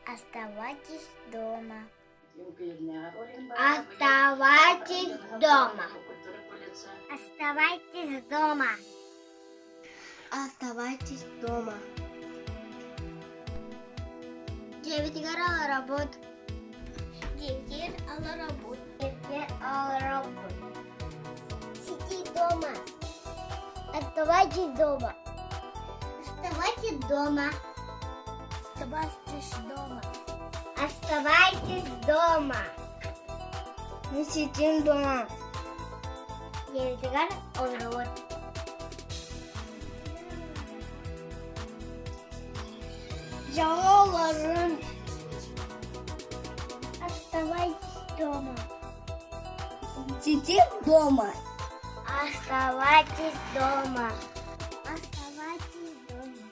Оставайтесь дома. Оставайтесь дома. Оставайтесь дома. Оставайтесь дома. Дьиэбитигэр олоробут. Дьиэбитигэр олоробут. Дьиэбитигэр олоробут. Сиди дома. Оставайтесь дома. Оставайтесь дома. Оставайтесь дома. Оставайтесь дома. Мы сидим дома. Дьиэбитигэр олоробут. Дьоҥҥо олорун. Оставайтесь дома. Сидим дома. Оставайтесь дома. Оставайтесь дома.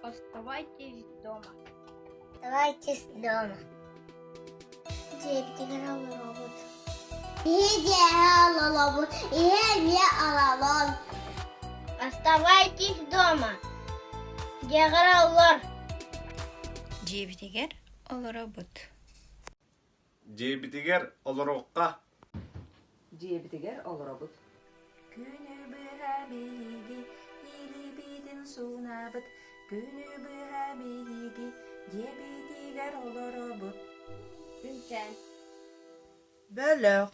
Оставайтесь дома. Оставайтесь дома. Дьиэбитигэр олоробут. Дьиэҕэ олоробут. Ийэ эмиэ олорон. Оставайтесь дома. Дьиэҕэр олор. Дьиэбитигэр олоробут. Дьиэбитигэр олоруохха. Дьиэбитигэр олоробут. Күнү быһа биһиги илиибитин суунабыт, күнү быһа биһиги дьиэбитигэр олоробут. Күнчээн Бөлөх.